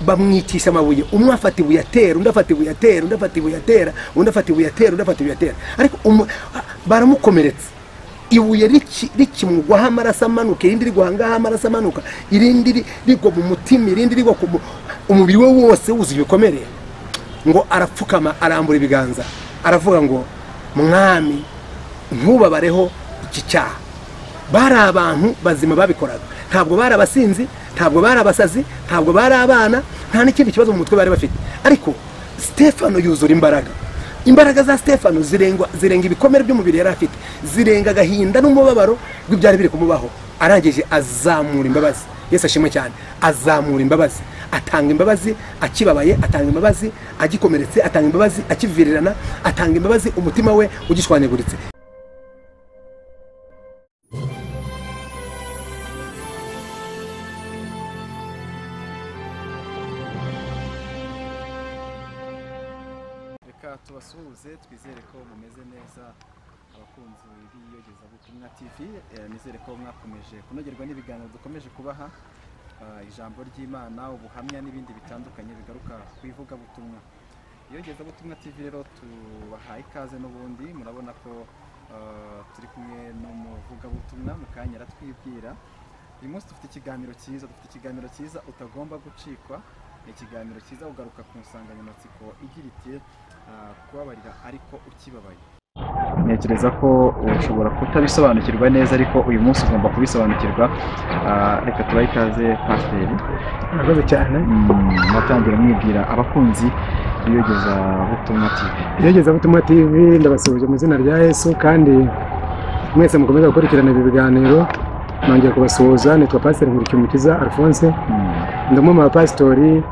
Bamwicisha amabuye, umwe afata ibuye atera, undi afata ibuye atera, undi afata ibuye atera, undi afata ibuye atera, undi afata ibuye atera, ariko baramukomeretsa. Ibuye rikimugwaho amaraso amanuka, irindi rigwa ahangaha amaraso amanuka, irindi rigwa mu mutima, irindi rigwa ku umubiri we wose wuzuye ibikomere. Ngo arapfukama, arambura ibiganza, aravuga ngo mwami ntubabareho iki cyaha. Bari abantu bazima babikoraga, ntabwo bari abasinzi, ntabwo bari abasazi, ntabwo bari abana, nta n'ikindi kibazo mu mutwe bari bafite. Ariko Stefano yuzura imbaraga. Imbaraga za Stefano zirenga ibikomere by'umubiri yari afite, zirenga agahinda n'umubabaro rw'ibyari biri kumubaho. Arangije azamura imbabazi. Yesu ashimwe cyane. Azamura imbabazi, atanga imbabazi akibabaye, atanga imbabazi agikomeretse, atanga imbabazi akivirirana, atanga imbabazi umutima we ugishwanyaguritse. Reka tubasuhuze, twizere ko mumeze neza abakunzi b'Iyogezabutumwa TV. Nizere ko mwakomeje kunogerwa n'ibiganiro dukomeje kubaha, ijambo ry'Imana, ubuhamya n'ibindi bitandukanye bigaruka ku ivugabutumwa. Iyogezabutumwa TV rero tubahaye ikaze n'ubundi, murabona ko turi kumwe n'umuvugabutumwa mu kanya aratwibwira. Uyu munsi dufite ikiganiro cyiza, dufite ikiganiro cyiza utagomba gucikwa. Ni ikiganiro cyiza ugaruka ku nsanganyamatsiko igira iti kubabarira ariko ukibabaye. Ntekereza ko ushobora kutabisobanukirwa neza, ariko uyu munsi ugomba kubisobanukirwa. Reka tubahe ikaze Pasiteri. Murakoze cyane. Mwatangira mwibwira abakunzi b'Iyogezabutumwa TV. Iyogezabutumwa TV ndabasuhuje mu izina rya Yesu, kandi mwese mukomeza gukurikirana ibi biganiro. Nongeye kubasuhuza, nitwa Pasiteri Nkurikiyumukiza Alphonse, ndi umwe mu bapasitori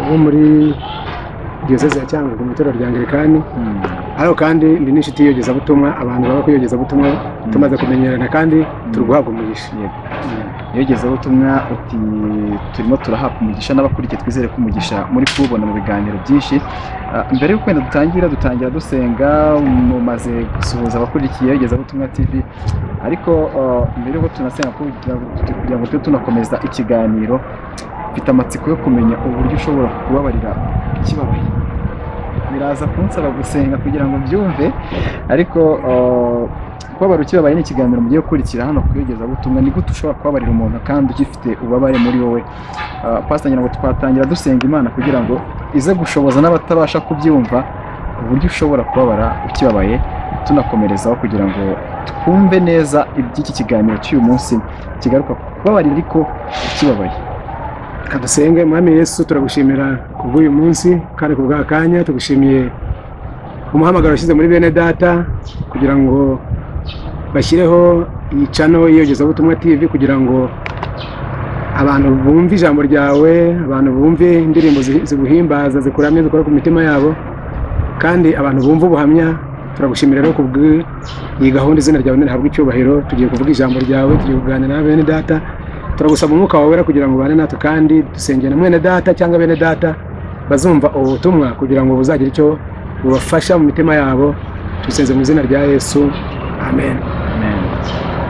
bo muri Diyoseze ya Cyangugu mu itorero rya Anglikani. Ariko kandi ndi n'inshuti y'iyogezabutumwa, abantu baba ku iyogezabutumwa tumaze kumenyerana kandi turi guhabwa umugisha. Iyogezabutumwa uti turimo turahabwa umugisha n'abakurikiye, twizere ko umugisha muri kuwubona mu biganiro byinshi. Mbere y'uko wenda dutangira dusenga, mumaze gusuhuza abakurikiye Iyogezabutumwa TV, ariko mbere y'uko tunasenga kugira ngo tube tunakomeza ikiganiro, mfite amatsiko yo kumenya uburyo ushobora kubabarira ukibabaye. Biraza kunsaba gusenga kugira ngo mbyumve, ariko kubabarira ukibabaye ni ikiganiro mugiye gukurikira hano ku Iyogezabutumwa. Ni gute ushobora kubabarira umuntu kandi ugifite ububabare muri wowe? Pastor, ngira ngo twatangira dusenga Imana kugira ngo ize gushoboza n'abatabasha kubyumva uburyo ushobora kubabara ukibabaye, tunakomerezaho kugira ngo twumve neza iby'iki kiganiro cy'uyu munsi kigaruka kubabarira ariko ukibabaye. Kadusenge. Mwami Yesu, turagushimira kubw'uyu munsi kandi kubwa kanya, tugushimiye umuhamagaro washyize muri bene data kugira ngo bashyireho iyi channel y'Iyogezabutumwa TV, kugira ngo abantu bumve ijambo ryawe, abantu bumve indirimbo ziguhimbaza, zikuramye, zikora ku mitima yabo, kandi abantu bumve ubuhamya. Turagushimira rero kubw'iyi gahunda, izina ryawe nirihabwe icyubahiro. Tugiye kuvuga ijambo ryawe, tugiye kuganira na bene data, turagusaba umwuka wawe wera kugira ngo ubane natwe, kandi dusengere mwene data cyangwa bene data bazumva ubu butumwa kugira ngo buzagire icyo bubafasha mu mitima yabo. Tusenze mu izina rya Yesu, amen.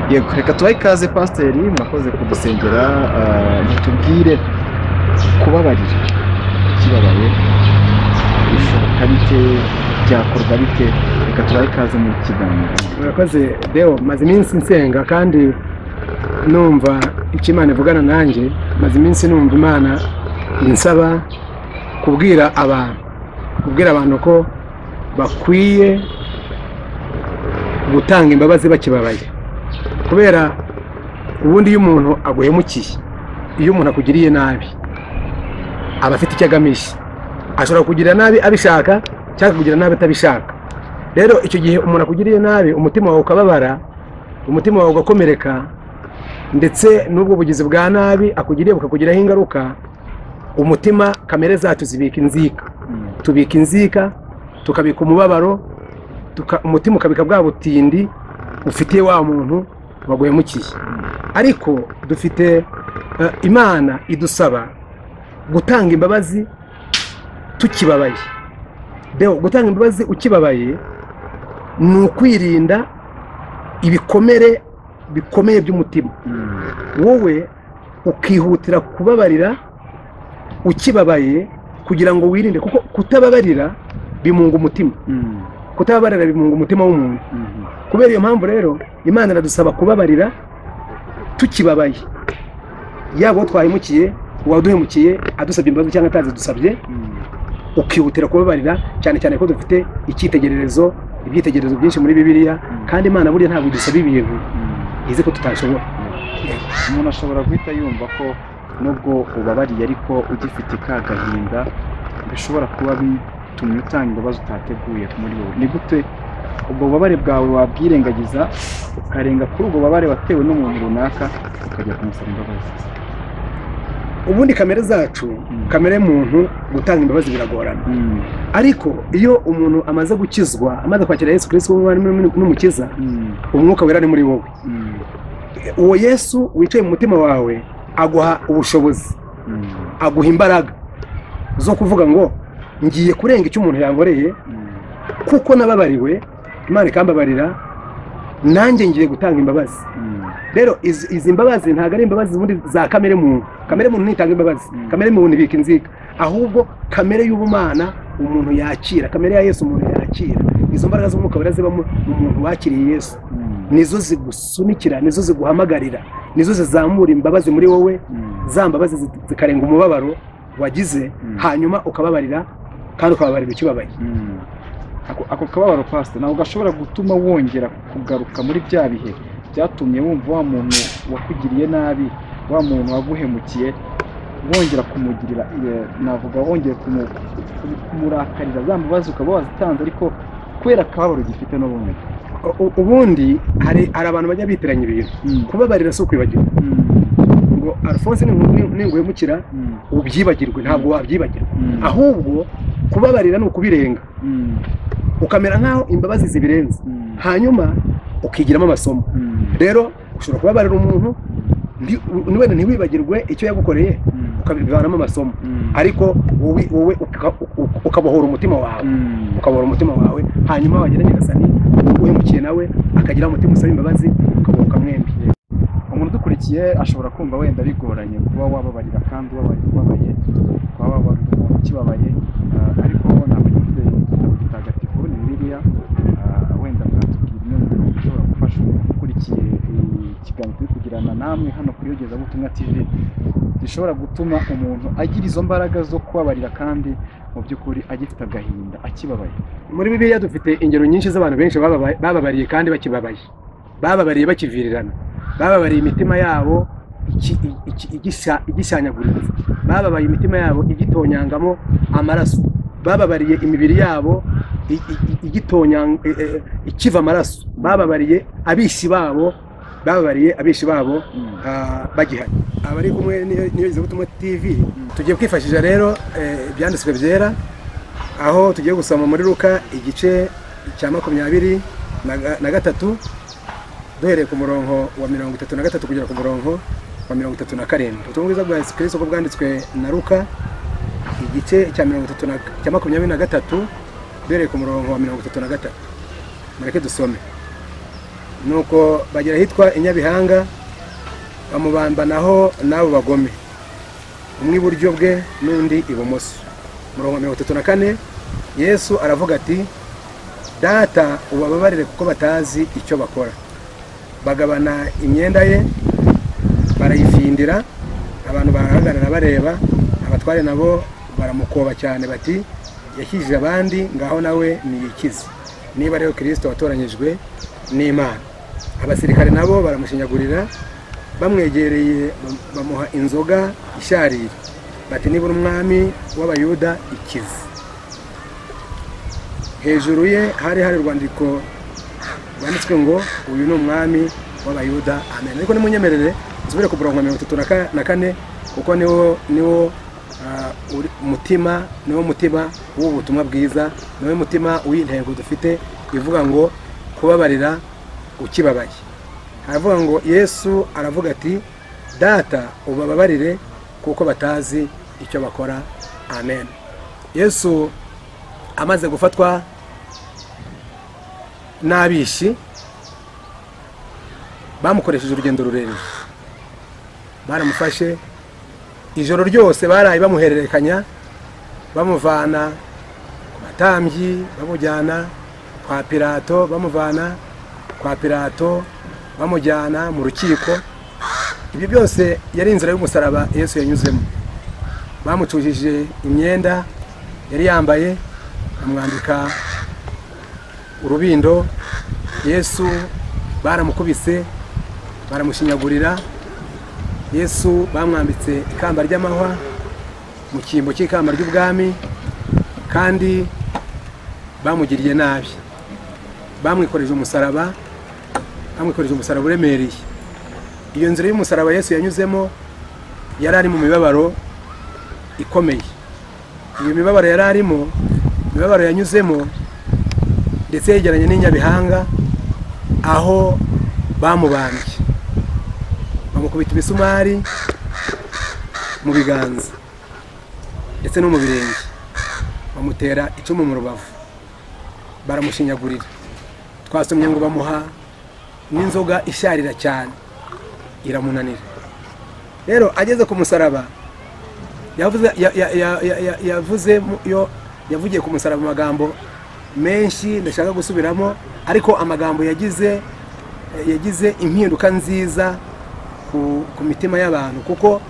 Yego, reka tubahe ikaze Pasiteri, murakoze kudusengera. Mutubwire kubabarira ukibabaye bishoboka bite, byakorwa bite? Reka tubahe ikaze mu kiganiro. Murakoze Deo, maze iminsi nsenga kandi numva icyo Imana ivugana nanjye. Maze iminsi numva Imana insaba kubwira abantu ko bakwiye gutanga imbabazi bakibabaye. Kubera ubundi iyo umuntu aguhemukiye, iyo umuntu akugiriye nabi, aba afite icyo agamije. Ashobora kugira nabi abishaka cyangwa kugira nabi atabishaka. Rero icyo gihe umuntu akugiriye nabi, umutima wawe ukababara, umutima wawe ugakomereka, ndetse n'ubwo bugizi bwa nabi akugiriye bukakugiraho ingaruka. Umutima, kamere zacu zibika inzika, tubika inzika, tukabika umubabaro, umutima ukabika bwa butindi ufitiye wa muntu waguhemukiye. Ariko dufite Imana idusaba gutanga imbabazi tukibabaye. Deo, gutanga imbabazi ukibabaye ni ukwirinda ibikomere bikomeye by'umutima. Wowe ukihutira kubabarira Ukibabaye kugira ngo wirinde, kuko kutababarira bimunga umutima. Kutababarira bimunga umutima w'umuntu. Kubera iyo mpamvu rero Imana iradusaba kubabarira tukibabaye, yaba uwo twahemukiye, uwaduhemukiye adusabye imbabazi cyangwa atazidusabye, ukihutira kubabarira, cyane cyane ko dufite icyitegererezo, ibyitegererezo byinshi muri Bibiliya, kandi Imana burya ntabwo idusaba ibintu izi ko tutashobora. Umuntu ashobora guhita yumva ko nubwo ubabariye ariko ugifite ka gahinda bishobora kuba bitumye utanga imbabazi utateguye muri wowe. Ni gute ubwo bubabare bwawe wabwirengagiza ukarenga kuri ubwo bubabare watewe n'umuntu runaka ukajya kumusaba imbabazi? Ubundi kamere zacu, kamere muntu, gutanga imbabazi biragorana. Ariko iyo umuntu amaze gukizwa, amaze kwakira Yesu Kristo nk'umwami n'umukiza, umwuka wera ari muri wowe. Uwo Yesu wicaye mu mutima wawe aguha ubushobozi, aguha imbaraga zo kuvuga ngo ngiye kurenga icyo umuntu yankoreye, kuko nababariwe, Imana ikambabarira, nanjye ngiye gutanga imbabazi. Rero izi mbabazi ntabwo ari imbabazi ubundi za kamere muntu. Kamere muntu ntitanga imbabazi, kamere muntu ibika inzika, ahubwo kamere y'ubumana umuntu yakira, kamere ya Yesu umuntu yakira. Izo mbaraga z'umwuka wera ziba mu muntu wakiriye Yesu, nizo zigusunikira, nizo ziguhamagarira, nizo zizamura imbabazi muri wowe, za mbabazi zikarenga umubabaro wagize, hanyuma ukababarira, kandi ukababarira ukibabaye. Ako kababaro, Pastor, ntabwo gashobora gutuma wongera kugaruka muri bya bihe byatumye wumva wa muntu wakugiriye nabi, wa muntu waguhemukiye, wongera kumugirira, navuga wongera kumurakarira, za mbabazi ukaba wazitanze ariko kubera akababaro gifite n'ubundi. Ubundi hari abantu bajya bitiranya ibintu. Kubabarira si ukwibagirwa. Ngo Alphonse ninguhemukira ubyibagirwe, ntabwo wabyibagirwa. Ahubwo kubabarira ni ukubirenga, ukamera nkaho imbabazi zibirenze, hanyuma ukigiramo amasomo. Rero ushobora kubabarira umuntu wenda ntiwibagirwe icyo yagukoreye, ukabivanamo amasomo, ariko wowe ukabohora umutima wawe, ukabohora umutima wawe, hanyuma wagera Nyagasani uhemukiye nawe akagira umutima usaba imbabazi, ukabohoka mwembi. Umuntu udukurikiye ashobora kumva wenda bigoranye kuba wababarira kandi ubabaye, kuba wababarira umuntu ukibabaye, ariko ntabwo ufite igitabo gitagatifu ni Bibiliya, wenda mwatubwira imwe mu mirongo ishobora gufasha umuntu ukurikiye ikiganiro turi kugirana namwe hano ku Iyogezabutumwa TV, gishobora gutuma umuntu agira izo mbaraga zo kubabarira kandi mu by'ukuri agifite agahinda akibabaye. Muri Bibiliya dufite ingero nyinshi z'abantu benshi bababariye kandi bakibabaye, bababariye bakivirirana, bababariye imitima yabo igishanyaguritse, bababaye imitima yabo igitonyangamo amaraso, bababariye imibiri yabo ikiva amaraso, bababariye abishi babo, bababariye abishi babo bagihari. Abari kumwe n'Iyogezabutumwa TV tugiye kwifashisha rero ibyanditswe byera, aho tugiye gusoma muri Luka igice cya 23 duhereye ku murongo wa 33 kugera ku murongo wa 37. Ubutumwa bwiza bwa Yesu Kristo bwanditswe na Luka igice cya 23 duhereye ku murongo wa 33. Mureke dusome. Nuko bagera hitwa Inyabihanga, bamubambanaho n'abo bagome, umwe iburyo bwe n'undi ibumoso. Murongo wa 34, Yesu aravuga ati: Data, ubababarire kuko batazi icyo bakora. Bagabana imyenda ye barayifindira, abantu barahagarara bareba, abatware nabo baramukoba cyane bati: yakijije abandi, ngaho nawe niyikize, niba rero Kristo watoranyijwe n'Imana. Abasirikare nabo baramushinyagurira, bamwegereye bamuha inzoga isharira, bati: nibura umwami w'Abayuda ikize. Hejuru ye hari urwandiko rwanditswe ngo: uyu ni umwami w'Abayuda. Amen. Ariko nimunyemerere nsubire ku murongo wa 34, kuko niwo mutima, niwo mutima w'ubutumwa bwiza, niwo mutima w'intego dufite ivuga ngo kubabarira ukibabaye. Aravuga ngo Yesu aravuga ati: Data, ubababarire kuko batazi icyo bakora. Amen. Yesu amaze gufatwa n'abishi, bamukoresheje urugendo rurerure, baramufashe Ijoro ryose baraye bamuhererekanya, bamuvana ku batambyi bamujyana kwa Pilato, bamuvana kwa Pilato bamujyana mu rukiko. Ibyo byose yari inzira y'umusaraba Yesu yanyuzemo. Bamucujije imyenda yari yambaye, bamwambika urubindo. Yesu baramukubise, baramushinyagurira. Yesu bamwambitse ikamba ry'amahwa mu cyimbo cy'ikamba ry'ubwami, kandi bamugiriye nabi. Bamwikoreje umusaraba, bamwikoreje umusaraba uremereye. Iyo nzira y'umusaraba Yesu yanyuzemo yari ari mu mibabaro ikomeye. Iyo mibabaro yari arimo, imibabaro yanyuzemo, ndetse yegeranye n'inyabihanga aho bamubambye, bamukubita imisumari mu biganza ndetse no mu birenge, bamutera icumu mu rubavu, baramushinyagurira. Twasomye ngo bamuha n'inzoga isharira cyane, iramunanira. Rero ageze ku musaraba yavugiye ku musaraba amagambo menshi ndashaka gusubiramo, ariko amagambo yagize impinduka nziza ku mitima y'abantu, kuko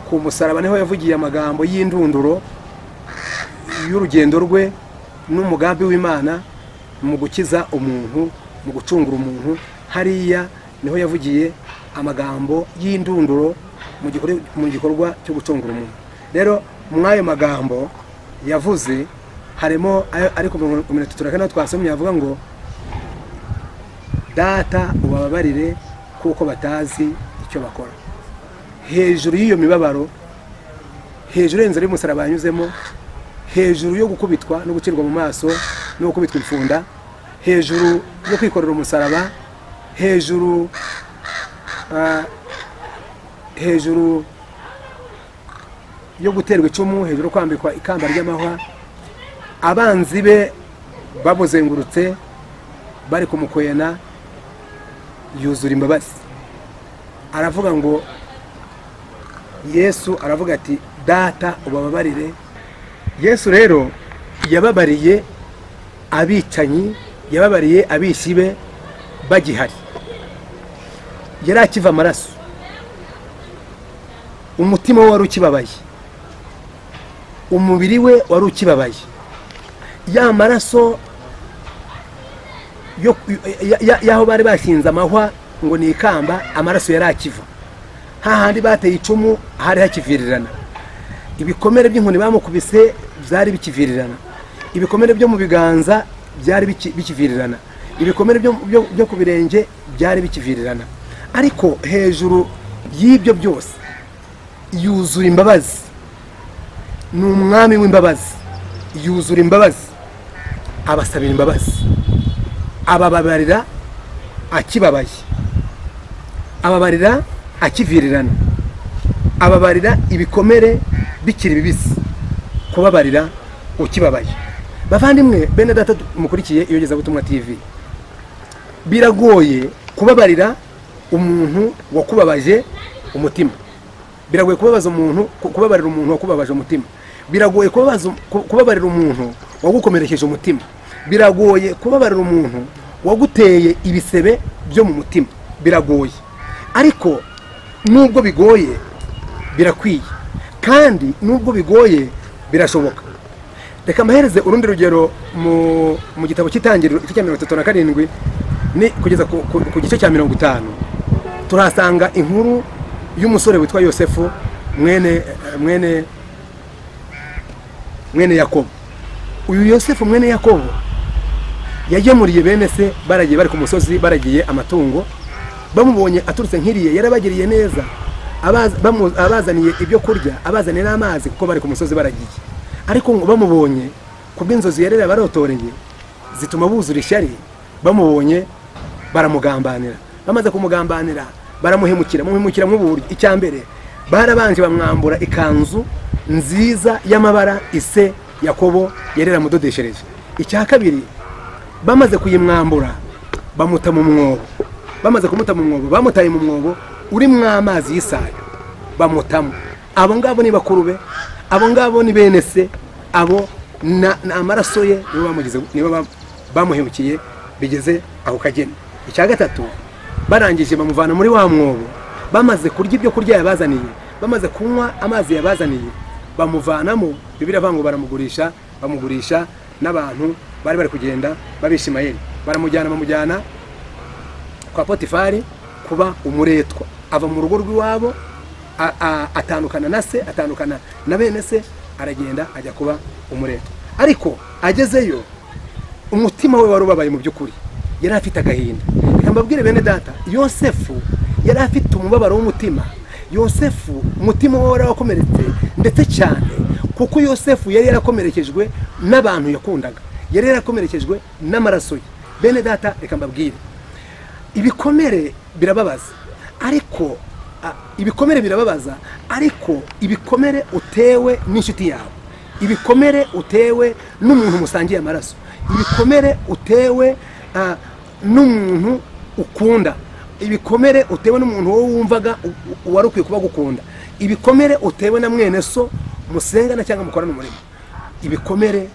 ku musaraba niho yavugiye amagambo y'indunduro y'urugendo rwe n'umugambi w'Imana mu gukiza umuntu, mu gucungura umuntu. Hariya niho yavugiye amagambo y'indunduro mu gikorwa cyo gucungura umuntu. Rero mw'ayo magambo yavuze harimo ariko mu 34 twasomye avuga ngo Data ubababarire kuko batazi icyo bakora. Hejuru y'iyo mibabaro, hejuru y'inzira y'umusaraba yanyuzemo, hejuru yo gukubitwa no gucirwa mu maso no gukubitwa imfunda, hejuru yo kwikorera umusaraba, hejuru yo guterwa icumu, hejuru kwambikwa ikamba ry'amahwa, abanzi be bamuzengurutse bari kumukwena, yuzura imbabazi. Aravuga ngo Yesu aravuga ati Data ubababarire. Yesu rero yababariye abicanyi, yababariye abishi be bagihari. Yari akiva amaraso, umutima we wari ukibabaye, umubiri we wari ukibabaye. Ya maraso yaho bari bashinze amahwa ngo ni ikamba, amaraso yari akiva. Hahandi bateye icumu hari hakivirirana. Ibikomere by'inkoni bamukubise byari bikivirirana. Ibikomere byo mu biganza byari bikivirirana. Ibikomere byo ku birenge byari bikivirirana. Ariko hejuru y'ibyo byose yuzura imbabazi. Ni umwami w'imbabazi, yuzura imbabazi, abasabira imbabazi, abababarira akibabaye, ababarira akivirirana, ababarira ibikomere bikiri bibisi, kubabarira ukibabaye. Bavandimwe bene data mukurikiye Iyogezabutumwa TV, biragoye kubabarira umuntu wakubabaje umutima. Biragoye kubabaza umuntu, kubabarira umuntu wakubabaje umutima. Biragoye kubabarira umuntu wagukomerekeje umutima. Biragoye kubabarira umuntu waguteye ibisebe byo mu mutima. Biragoye. Ariko nubwo bigoye birakwiye, kandi nubwo bigoye birashoboka. Reka mbahereze urundi rugero mu gitabo cy'Itangiriro igice cya 37 ni kugeza ku gice cya 50, turasanga inkuru y'umusore witwa Yosefu mwene Yakobo. Uyu Yosefu mwene Yakobo yagemuriye bene se baragiye bari ku musozi baragiye amatungo, bamubonye aturutse nkiriye, yarabagiriye neza, abazaniye ibyo kurya, abazaniye n'amazi kuko bari ku musozi baragiye. Ariko bamubonye kubw'inzozi yarera barotoreye zituma buzura ishyari, bamubonye baramugambanira. Bamaze kumugambanira baramuhemukira, muhemukira mu buryo. Icya mbere barabanje bamwambura ikanzu nziza y'amabara ise Yakobo yarera mudodeshereje. Icya kabiri bamaze kuyimwambura bamuta mu mwobo. Bamaze kumuta mu mwobo, bamutaye mu mwobo uri mu amazi y'isayo, bamutamo. Abo ngabo ni bakuru be, abo ngabo ni bene se, abo na amaraso ye nibo bamugize, nibo bamuhemukiye bigeze aho kageni. Icya gatatu, barangije bamuvana muri wa mwobo, bamaze kurya ibyo kurya yabazaniye, bamaze kunywa amazi yabazaniye, bamuvanamo. Bibiliya ivuga ngo baramugurisha, bamugurisha n'abantu bari bari kugenda babishimayeli, baramujyana, bamujyana kwa Potifari kuba umuretwa. Ava mu rugo rw'iwabo, atandukana na se, atandukana na bene se, aragenda ajya kuba umuretwa. Ariko agezeyo umutima we wari ubabaye mu by'ukuri, yari afite agahinda. Reka mbabwire bene data, Yosefu yari afite umubabaro w'umutima. Yosefu umutima we wari wakomeretse ndetse cyane, kuko Yosefu yari yarakomerekejwe n'abantu yakundaga, yari yarakomerekejwe n'amaraso ye. Bene data, reka mbabwire, ibikomere birababaza, ariko ibikomere birababaza, ariko ibikomere utewe n'inshuti yawe, ibikomere utewe n'umuntu musangiye amaraso, ibikomere utewe n'umuntu ukunda, ibikomere utewe n'umuntu wowe wumvaga wari ukwiye kuba gukunda, ibikomere utewe na mwene so musengana cyangwa mukorana umurimo, ibikomere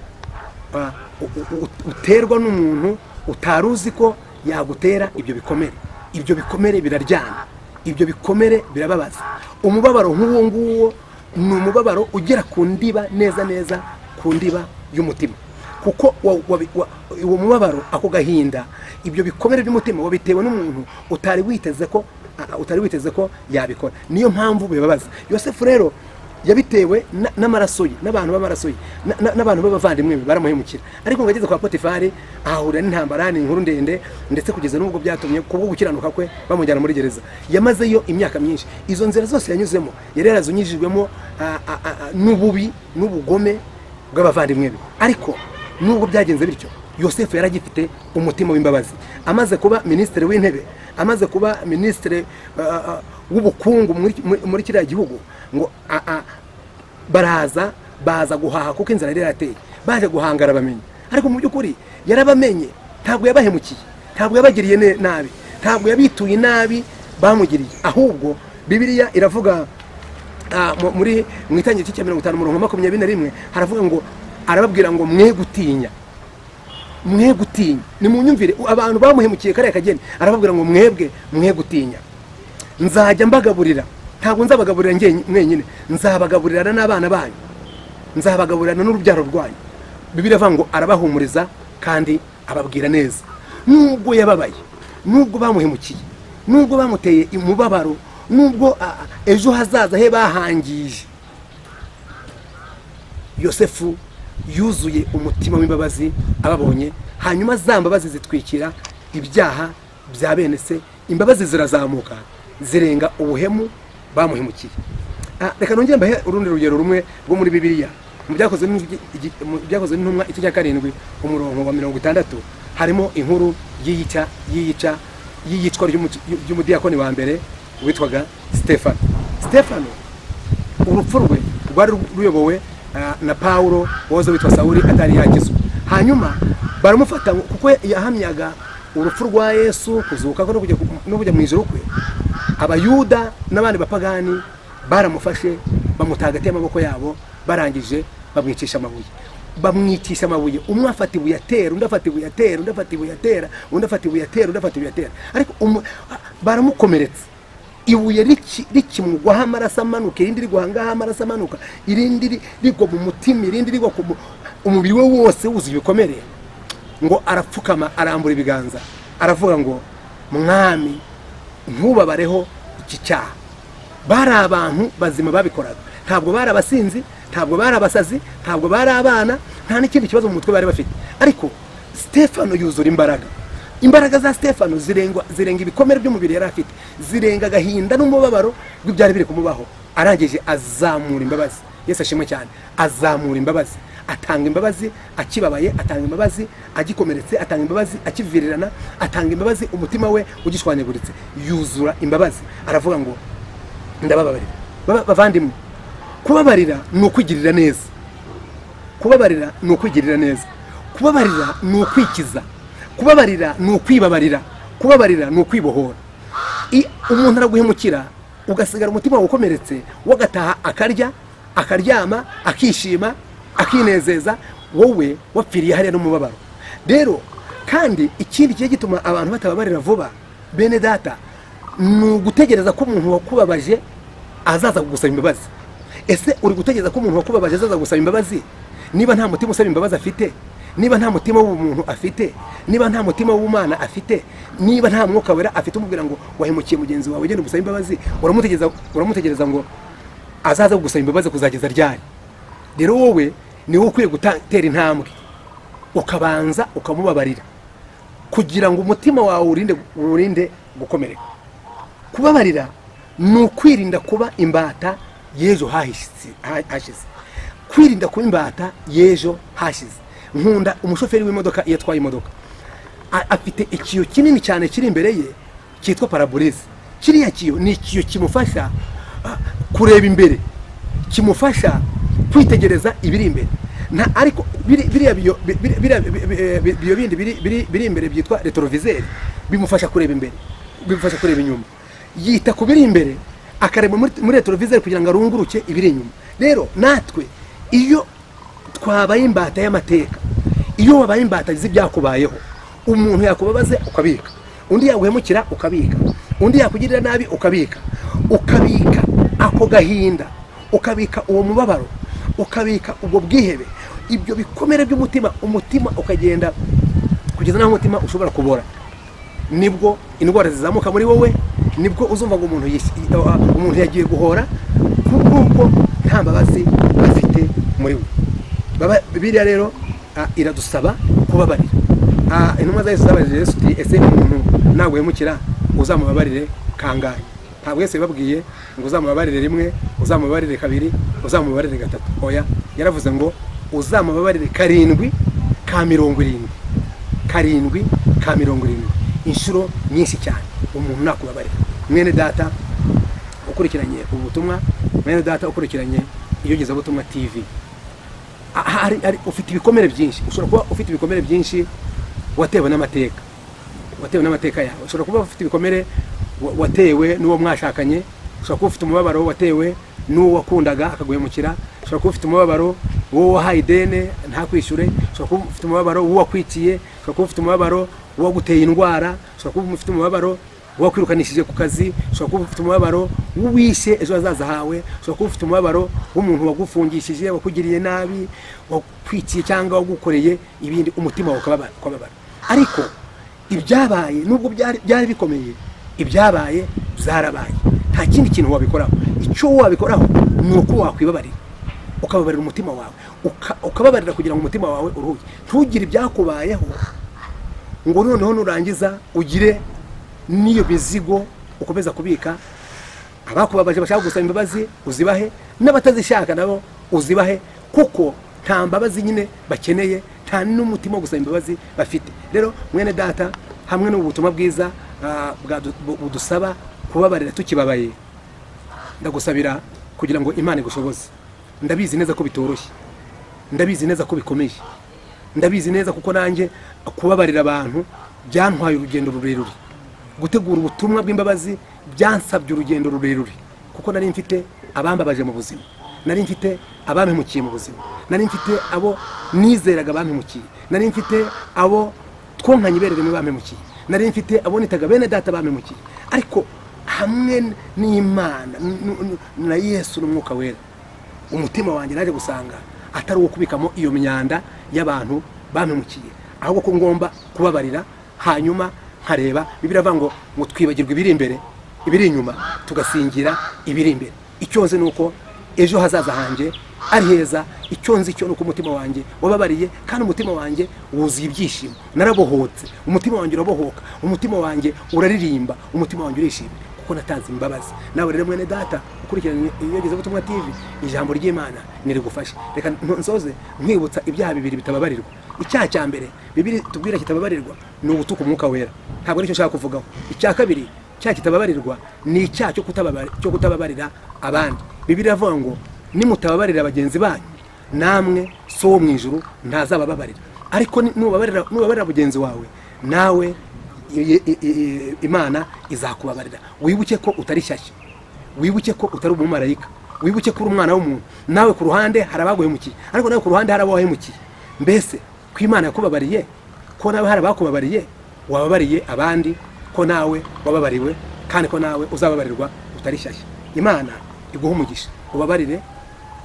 uterwa n'umuntu utaruzi ko yagutera ibyo bikomere. Ibyo bikomere biraryana, ibyo bikomere birababaza. Umubabaro nk'uwo nguwo ni umubabaro ugera ku ndiba neza neza, ku ndiba y'umutima, kuko uwo mubabaro, ako gahinda, ibyo bikomere by'umutima wabitewe n'umuntu utari witeze ko utari witeze ko yabikora. Niyo mpamvu bibabaza. Yosefu rero yabitewe n'amaraso ye, n'abantu b'amaraso ye, n'abantu b'abavandimwe baramuhemukira. Ariko ngo ageze kwa Potifari ahahurira n'intambara, ni inkuru ndende, ndetse kugeza n'ubwo byatumye kubwo gukiranuka kwe bamujyana muri gereza. Yamazeyo imyaka myinshi. Izo nzira zose yanyuzemo yari yarazunyijwemo n'ububi n'ubugome bw'abavandimwe be. Ariko nubwo byagenze bityo, Yosefu yaragifite umutima w'imbabazi. Amaze kuba minisitiri w'intebe, amaze kuba minisitiri w'ubukungu muri kiriya gihugu, ngo baraza baza guhaha kuko inzara yari yarateye, baje guhangara bamenye. Ariko mu by'ukuri yarabamenye, ntabwo yabahemukiye, ntabwo yabagiriye nabi, ntabwo yabituye nabi bamugiriye. Ahubwo Bibiliya iravuga muri mu itangiriro cya 50 umurongo 21, haravuga ngo arababwira ngo mwe gutinya, mwe gutinya. Ni munyumvire, abantu bamuhemukiye kariya kageni, arababwira ngo mwebwe mwe gutinya, nzajya mbagaburira, ntabwo nzabagaburira mwenyine, nzabagaburira n'abana banyu, nzabagaburira n'urubyaro rwanyu. Bibiliya ivuga ngo arabahumuriza kandi ababwira neza. Nubwo yababaye, nubwo bamuhemukiye, nubwo bamuteye umubabaro, nubwo ejo hazaza he bahangije, Yosefu yuzuye umutima w'imbabazi ababonye. Hanyuma za mbabazi zitwikira ibyaha bya bene se, imbabazi zirazamuka zirenga ubuhemu bamuhemukiye. Reka nongere mbahe urundi rugero rumwe rwo muri Bibiliya. Mu byakozwe n'intumwa igice cya 7 umurongo wa 60, harimo inkuru y'iyicwa ry'umudiyakoni wa mbere witwaga Stefano. Stefano urupfu rwe rwari ruyobowe na Paulo wahoze witwa Sawuli atari yakizwa. Hanyuma baramufata kuko yahamyaga urupfu rwa Yesu, kuzuka kwe no kujya mu ijuru kwe. Abayuda n'abandi bapagani baramufashe, bamutagatiye amaboko yabo, barangije bamwicisha amabuye. Bamwicisha amabuye, umwe afata ibuye atera, undi afata ibuye atera, undi afata ibuye atera, undi afata ibuye atera, undi afata ibuye atera. Ariko baramukomeretsa, ibuye rikimugwaho amaraso amanuka, irindi rigwa ngaha amaraso amanuka, irindi rigwa mu mutima, irindi rigwa ku umubiri we wose wuzuye ibikomere. Ngo arapfukama, arambura ibiganza, aravuga ngo mwami ntubabareho iki cyaha. Bari abantu bazima babikoraga, ntabwo bari abasinzi, ntabwo bari abasazi, ntabwo bari abana, nta n'ikindi kibazo mu mutwe bari bafite. Ariko Stefano yuzura imbaraga. Imbaraga za Stefano zirenga ibikomere by'umubiri yari afite, zirenga agahinda n'umubabaro rw'ibyari biri kumubaho. Arangije azamura imbabazi. Yesu ashimwe cyane. Azamura imbabazi, atanga imbabazi akibabaye, atanga imbabazi agikomeretse, atanga imbabazi akivirirana, atanga imbabazi umutima we ugishwanyaguritse, yuzura imbabazi. Aravuga ngo ndababarira. Bavandimwe, kubabarira ni ukwigirira neza, kubabarira ni ukwigirira neza, kubabarira ni ukwikiza, kubabarira ni ukwibabarira, kubabarira ni ukwibohora. Umuntu araguhemukira Ugasigara umutima ukomeretse, wagataha akarya, akaryama, akishima, akinezeza, wowe wapfiriye hariya n'umubabaro. Rero kandi ikindi kigiye gituma abantu batababarira vuba, bene data, ni ugutegereza ko umuntu wakubabaje azaza kugusaba imbabazi. Ese uri gutegereza ko umuntu wakubabaje azaza kugusaba imbabazi? Niba nta mutima usaba imbabazi afite, niba nta mutima w'umuntu afite, niba nta mutima w'Imana afite, niba nta mwuka wera afite umubwira ngo wahemukiye mugenzi wawe ugenda gusaba imbabazi, uramutegereza ngo azaza kugusaba imbabazi kuzageza ryari? Rero wowe ni wowe ukwiye gutera intambwe, ukabanza ukamubabarira kugira ngo umutima wawe urinde gukomereka. Kubabarira ni ukwirinda kuba imbata y'ejo hashize. Kwirinda kuba imbata y'ejo hashize. Nkunda umushoferi w'imodoka iyo atwaye imodoka afite ikiyo kinini cyane kiri imbere ye cyitwa parabolize. Kiriya kiyo ni ikiyo kimufasha kureba imbere, kimufasha kwitegereza ibiri imbere. Na ariko biriya biyo bindi biri imbere byitwa retroviseur bimufasha kureba imbere, bimufasha kureba inyuma. Yita ku biri imbere akareba muri retroviseur kugira ngo arunguruke ibiri inyuma. Rero natwe iyo twabaye imbata y'amateka, iyo wabaye imbata z'ibyakubayeho, umuntu yakubabaze ukabika, undi yaguhemukira ukabika, undi yakugirira nabi ukabika, ukabika ako gahinda, ukabika uwo mubabaro, ukabika ubwo bwihebe, ibyo bikomere by'umutima, umutima ukagenda kugeza naho umutima ushobora kubora. Nibwo indwara zizamuka muri wowe, nibwo uzumva ngo umuntu yagiye guhora kuko nta mbabazi afite muri we. Bibiliya rero iradusaba kubabarira. Intumwa za Yesu zabajije Yesu ati ese umuntu naguhemukira uzamubabarire kangahe? Ntabwo Yesu yababwiye ngo uzamubabarire rimwe, uzamubabarire kabiri, uzamubabarire gatatu. Oya, yaravuze ngo uzamubabarire 7 ka 70, 7 ka 70, inshuro nyinshi cyane umuntu nakubabarira. Mwene data ukurikiranye ubutumwa, mwene data ukurikiranye Iyogezabutumwa TV, ufite ibikomere byinshi. Ushobora kuba ufite ibikomere byinshi watewe n'amateka, watewe n'amateka yawe. Ushobora kuba ufite ibikomere watewe n'uwo mwashakanye, ushobora kuba ufite umubabaro watewe n'uwo wakundaga akaguhemukira, ushobora kuba ufite umubabaro w'uwo wahaye ideni ntakwishyure, ushobora kuba ufite umubabaro w'uwo wakwikiye, ushobora kuba ufite umubabaro w'uwaguteye indwara, ushobora kuba ufite umubabaro wakwirukanishije ku kazi, ushobora kuba ufite umubabaro w'uwishe ejo hazaza hawe, ushobora kuba ufite umubabaro w'umuntu wagufungishije, wakugiriye nabi, wakwikiye cyangwa wagukoreye ibindi, umutima wawe ukababara. Ariko ibyabaye nubwo byari bikomeye, ibyabaye byarabaye, nta kindi kintu wabikoraho. Icyo wabikoraho ni uko wakwibabarira, ukababarira umutima wawe, ukababarira kugira ngo umutima wawe uruhuke. Ntugire ibyakubayeho ngo noneho nurangiza ugire n'iyo mizigo ukomeza kubika. Abakubabaje bashaka gusaba imbabazi uzibahe, n'abatazishaka nabo uzibahe, kuko nta mbabazi nyine bakeneye, nta n'umutima wo gusaba imbabazi bafite. Rero mwene data, hamwe n'ubutumwa bwiza budusaba kubabarira tukibabaye, ndagusabira kugira ngo Imana igushoboze. Ndabizi neza ko bitoroshye, ndabizi neza ko bikomeye, ndabizi neza kuko nanjye kubabarira abantu byantwaye urugendo rurerure. Gutegura ubutumwa bw'imbabazi byansabye urugendo rurerure, kuko nari mfite abambabaje mu buzima, nari mfite abampemukiye mu buzima, nari mfite abo nizeraga bampemukiye, nari mfite abo twonkanye iberere mu bampemukiye, nari mfite abo nitaga bene data bampemukiye. Ariko hamwe n'Imana na Yesu n'Umwuka Wera, umutima wanjye naje gusanga atari uwo kubikamo iyo myanda y'abantu bampemukiye, ahubwo ko ngomba kubabarira, hanyuma nkareba. Bibiliya iravuga ngo twibagirwe ibiri imbere, ibiri inyuma, tugasingira ibiri imbere. Icyo nzi nuko ejo hazaza hanjye ari heza, icyo nzi cyo nuko umutima wanjye wababariye, kandi umutima wanjye wuzuye ibyishimo, narabohotse, umutima wanjye urabohoka, umutima wanjye uraririmba, umutima wanjye urishimye kuko natanze imbabazi. Nawe rero mwene data ukurikiranye Iyogezabutumwa TV, ijambo ry'Imana nirigufashe. Reka nsoze nkwibutsa ibyaha bibiri bitababarirwa. Icyaha cya mbere Bibiliya tubwira kitababarirwa ni ugutuka Umwuka Wera, ntabwo aricyo nshaka kuvugaho. Icya kabiri cyaha kitababarirwa ni icyaha cyo kutababarira abandi. Bibiliya iravuga ngo nimutababarira bagenzi banyu, namwe so wo mu ijuru ntazabababarira. Ariko nubabarira mugenzi wawe, nawe Imana izakubabarira. Wibuke ko utari shyashya, Wibuke ko utari umumarayika, wibuke ko uri umwana w'umuntu. Nawe ku ruhande hari abaguhemukiye, ariko nawe ku ruhande hari abo wahemukiye. Mbese ko Imana yakubabariye, ko nawe hari abakubabariye, wababariye abandi, ko nawe wababariwe, kandi ko nawe uzababarirwa utari shyashya. Imana iguha umugisha, ubabarire,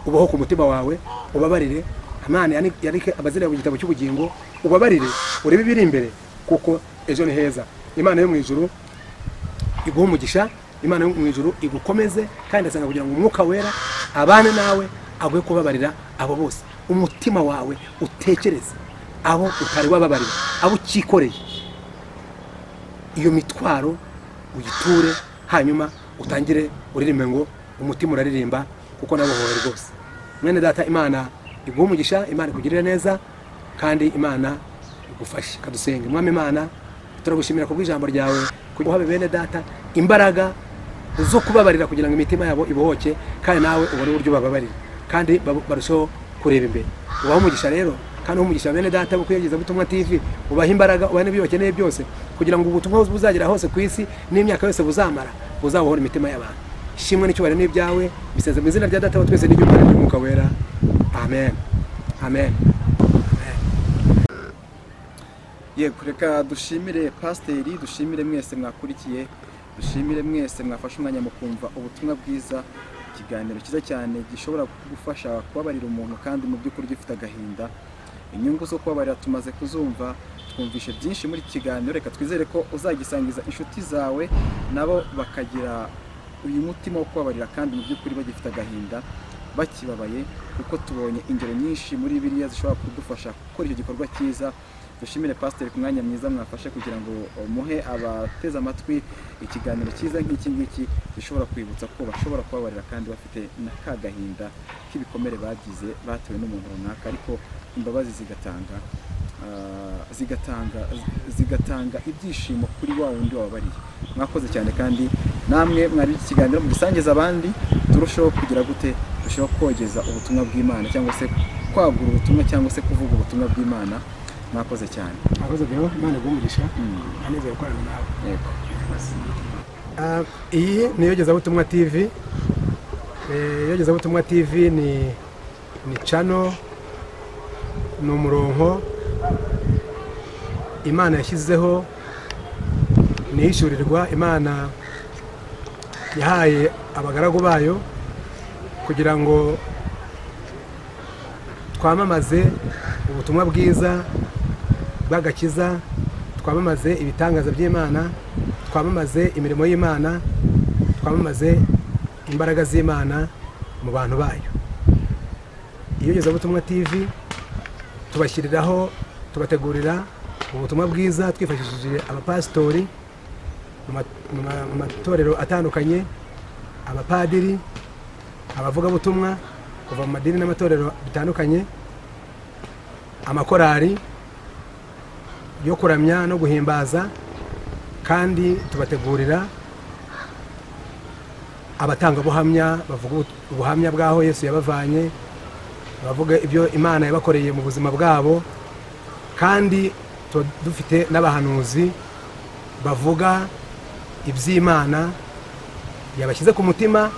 uboho ku mutima wawe, ubabarire. Imana yandike amazina yawe mu gitabo cy'ubugingo, ubabarire, urebe ibiri imbere, kuko ejo ni heza. Imana yo mu ijuru iguha umugisha, Imana yo mu ijuru igukomeze, kandi ndasenga kugira ngo Umwuka Wera abane nawe, aguhe kubabarira abo bose. Umutima wawe utekereze abo utari wababarira, abo ukikoreye iyo mitwaro uyiture, hanyuma utangire uririmbe ngo umutima uraririmba, kuko nabohowe rwose. Mwene data, Imana iguhe umugisha, Imana ikugirire neza, kandi Imana igufashe. Kadusenge. Mwami Imana, turagushimira kubw'ijambo ryawe, kugira uhabe bene data imbaraga zo kubabarira kugira ngo imitima yabo ibohoke, kandi nawe ubone uburyo bababarira, kandi barusheho kureba imbere. Ubahe umugisha rero, kandi uhe umugisha bene data bo kwiyegereza Butumwa TV, ubahe imbaraga, ubahe n'ibyo bakeneye byose, kugira ngo ubutumwa buzagera hose ku isi n'imyaka yose buzamara, buzabohora imitima y'abantu. Ishimwe n'icyubahiro n'ibyawe, biseze mu izina rya Data wa twese n'iry'Umwana n'Umwuka Wera. Amen. Amen. Yego, reka dushimire pasiteri, dushimire mwese mwakurikiye, dushimire mwese mwafashe umwanya mu kumva ubutumwa bwiza, ikiganiro cyiza cyane gishobora kugufasha kubabarira umuntu kandi mu by'ukuri ugifite agahinda. Inyungu zo kubabarira tumaze kuzumva, twumvishe byinshi muri iki kiganiro. Reka twizere ko uzagisangiza inshuti zawe, nabo bakagira uyu mutima wo kubabarira kandi mu by'ukuri bagifite agahinda, bakibabaye, kuko tubonye ingero nyinshi muri Bibiliya zishobora kudufasha gukora icyo gikorwa cyiza. Dushimire pasiteri ku mwanya mwiza mwafashe kugira ngo muhe abateze amatwi ikiganiro cyiza nk'iki ngiki gishobora kwibutsa ko bashobora kubabarira kandi bafite na ka gahinda k'ibikomere bagize batewe n'umuntu runaka, ariko imbabazi zigatanga ibyishimo kuri wa wundi wababariye. Mwakoze cyane, kandi namwe mwari iki kiganiro mugisangiza abandi, turusheho kugira gute, turusheho kogeza ubutumwa bw'Imana, cyangwa se kwagura ubutumwa, cyangwa se kuvuga ubutumwa bw'Imana. Mwakoze cyane. Mwakoze rero, Imana iguhe umugisha. Anezeye gukorana nawe. Yego. Iyi ni Iyogezabutumwa TV. Iyogezabutumwa TV ni channel, ni umurongo Imana yashyizeho, ni ishyurirwa Imana yahaye abagaragu bayo kugira ngo twamamaze ubutumwa bwiza bw'agakiza, twamamaze ibitangaza by'Imana, twamamaze imirimo y'Imana, twamamaze imbaraga z'Imana mu bantu bayo. Iyogezabutumwa TV tubashyiriraho, tubategurira ubutumwa bwiza twifashishije abapasitori mu matorero atandukanye, abapadiri, abavugabutumwa kuva mu madini n'amatorero bitandukanye, amakorari yo kuramya no guhimbaza, kandi tubategurira abatangabuhamya bavuga ubuhamya bw'aho Yesu yabavanye, bavuga ibyo Imana yabakoreye mu buzima bwabo, kandi dufite n'abahanuzi bavuga iby'Imana yabashyize ku mutima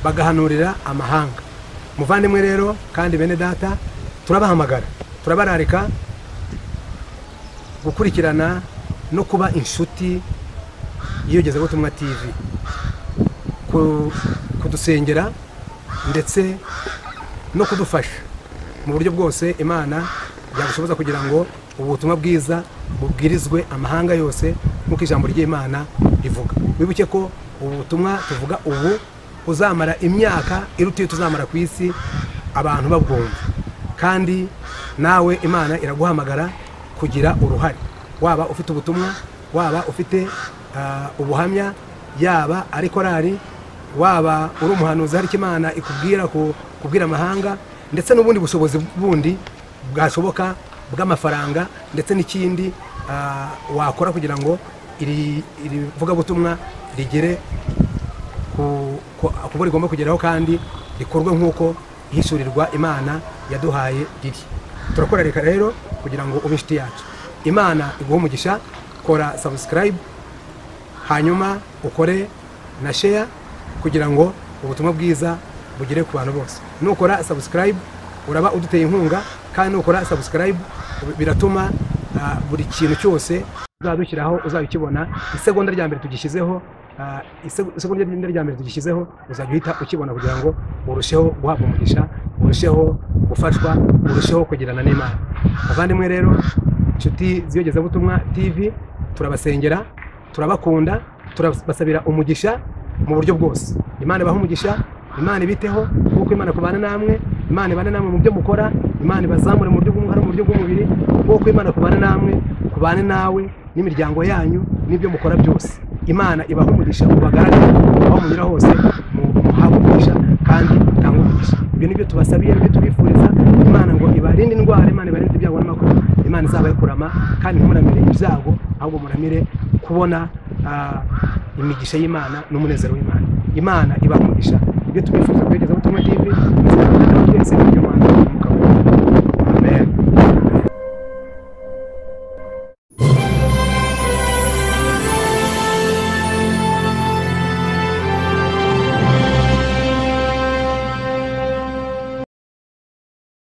bagahanurira amahanga. Muvandimwe rero kandi bene data, turabahamagara, turabararika gukurikirana no kuba inshuti y'Iyogezabutumwa TV, kudusengera ndetse no kudufasha mu buryo bwose Imana yagushoboza kugira ngo ubutumwa bwiza bubwirizwe amahanga yose nk'uko ijambo ry'Imana rivuga. Wibuke ko ubutumwa tuvuga ubu uzamara imyaka iruta iyo tuzamara ku isi abantu babwumva, kandi nawe Imana iraguhamagara kugira uruhare, waba ufite ubutumwa, waba ufite ubuhamya, yaba ari korari, waba uri umuhanuzi hari Imana ikubwira kubwira amahanga, ndetse n'ubundi bushobozi bundi bwashoboka bw'amafaranga, ndetse n'ikindi wakora kugira ngo iri vugabutumwa rigere ku bo rigomba kugeraho, kandi rikorwe nk'uko ihishurirwa Imana yaduhaye riri. Turakorereka rero kugira ngo ube inshuti yacu. Imana iguhe umugisha. Kora subscribe, hanyuma ukore na share kugira ngo ubutumwa bwiza bugere ku bantu bose. Nukora subscribe uraba uduteye inkunga, kandi nukora subscribe biratuma buri kintu cyose uzadushyiraho uzajya ukibona isegonda rya mbere tugishyizeho, isegonda rya mbere tugishyizeho uzajya uhita ukibona, kugira ngo urusheho guhabwa umugisha, urusheho gufashwa, urusheho kugirana n'Imana. Bavandimwe rero, inshuti z'iyogezabutumwa TV, turabasengera, turabakunda, turabasabira umugisha mu buryo bwose. Imana ibahe umugisha, Imana ibiteho, kuko Imana kubana namwe, Imana ibane namwe mu byo mukora, Imana ibazamure mu buryo bw'umwuka no mu buryo bw'umubiri, kuko Imana kubana namwe, kubane nawe n'imiryango yanyu n'ibyo mukora byose. Imana ibahe umugisha, ubagaragare aho munyura hose, muhabwe umugisha kandi mutange umugisha. Ibyo nibyo tubasabiye, nibyo tubifuriza. Imana ngo ibarinde indwara, Imana ibarinde ibyago n'amakuba, Imana izabahe kurama, kandi ntimuramire ibyago, ahubwo muramire kubona imigisha y'Imana n'umunezero w'Imana. Imana ibahe umugisha. Ibyo tubifuriza kugeza Butumwa TV, twese, Imana.